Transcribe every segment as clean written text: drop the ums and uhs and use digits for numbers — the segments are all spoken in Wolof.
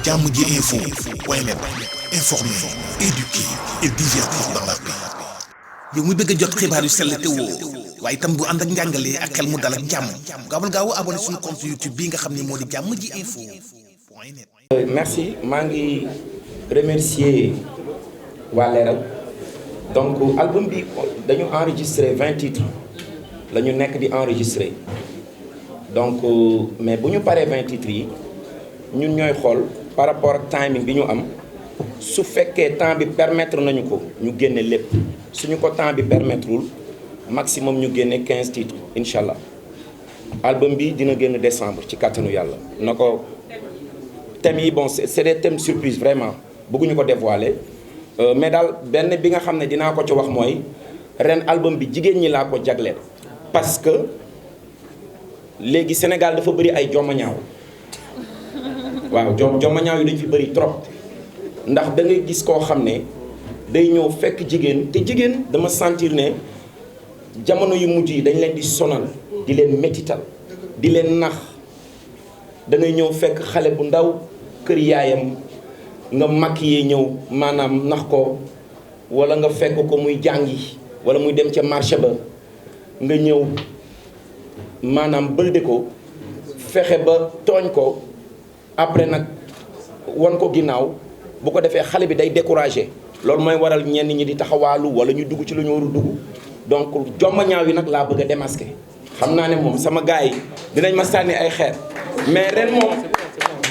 jàmm ji info point net, informer, éduquer et divertir dans la paix. yow mu bëgg a jot xibaar yu sell te woo waaye itam bu ànd ak njàngalee ak xel mu dal ak jàmm gaawal gaaw abonné suñu compte YouTube bi nga xam ne moo di jàmm ji info point net. Merci, maa ngi remercier waa Leral. Donc album bi dañu enregistré 20 titres la ñu nekk di enregistré donc mais bu ñu paree 20 titres yi ñun ñooy xool par rapport ak timing bi ñu am su fekkee temps bi permettre nañu ko ñu génne lépp suñu ko temps bi permettrewul maximum ñu génne 15 titres incha allah. Album bi dina génn décembre ci kàttanu yàlla na ko thèmes yi bon c'est des thèmes surprise vraiment bëgguñu ko dévoiler. Mais daal benn bi nga xam ne dinaa ko ci wax mooy ren album bi jigéen ñi laa ko jagleel parce que léegi Sénégal dafa bëri ay jommañaaw waaw jommañaaw yi dañ fi bëri trop ndax da ngay gis koo xam ne day ñëw fekk jigéen te jigéen dama sentir ne jamono yu mujj yi dañ leen di sonal di leen métital di leen nax da ngay ñëw fekk xale bu ndaw kër yaayam nga maquillé ñëw maanaam nax ko wala nga fekk ko muy jàngi wala muy dem ca marché ba nga ñëw maanaam bëlde ko fexe ba tooñ ko après nag wan ko ginnaaw bu ko defee xale bi day découragé loolu mooy waral ñenn ñi di taxawaalu wala ñu dugg ci lu ñu warul dugg donc jommañaaw yi nag laa bëgg a démasquer xam naa ne moom sama gars yi dinañ ma sànni ay xeer mais ren moom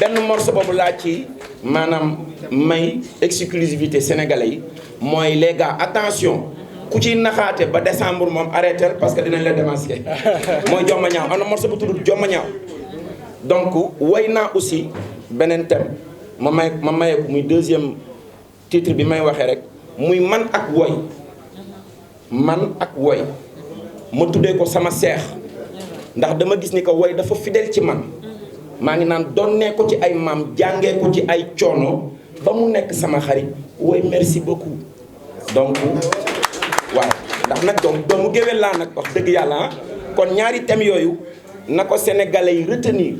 benn morceau boobu laa ci maanaam may exclusivité sénégalais yi mooy les gars attention ku ciy naxaate ba décembre moom arrêté parce que dinañ la démasquer mooy jommañaaw am na morceau bu tudd jommañaaw donc way naa aussi beneen thème ma maye ko muy deuxième titre bi may waxee rek muy man ak woy ma tuddee ko sama seex ndax dama gis ni ko woy dafa fidèle ci man maa ngi naan donnee ko ci ay maam jàngee ko ci ay coono ba mu nekk sama xarit woy merci beaucoup donc waaw ndax nag doomu géwél laa nag wax dëgg yàlla kon ñaari thèmes yooyu na ko sénégalais yi retenir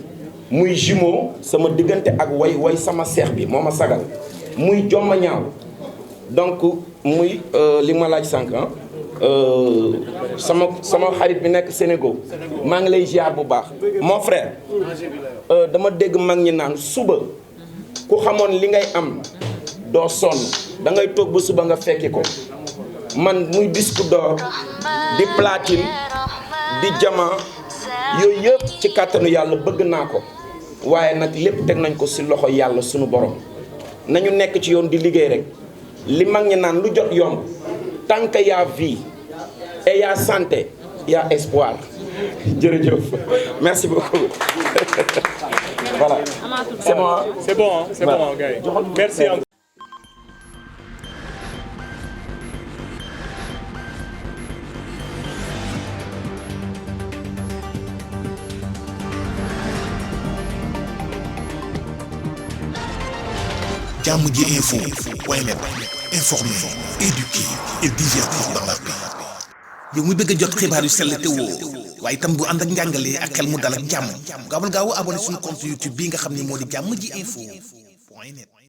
muy jumeau sama diggante ak woy sama seex bi moo ma sagal muy jommañaaw donc muy li ma laaj sànq sama xarit bi nekk Sénégal maa ngi lay ziar bu baax mon frère dama dégg mag ñi naan suba ku xamoon li ngay am doo sonn da ngay toog ba suba nga fekki ko man muy disque d'or di platine di diamant yooyu yëpp ci kàttanu yàlla bëgg naa ko waaye nag lépp teg nañ ko ci loxo yàlla sunu borom nañu nekk ci yoon di liggéey rek li mag ñi naan lu jot yomb tant que y a vie et y a santé y a espoir jërëjëf merci beaucoup voilà c'est bon c'est bon gars yi merci encore. jàmm ji info point net, informer, éduquer et divertir dans la paix. yow mu bëgg a jot xibaar yu sell te woo waaye itam bu ànd ak njàngalee ak xel mu dal ak jàmm gaawal gaaw abonné suñu compte YouTube bi nga xam ne moo di jàmm ji info point net.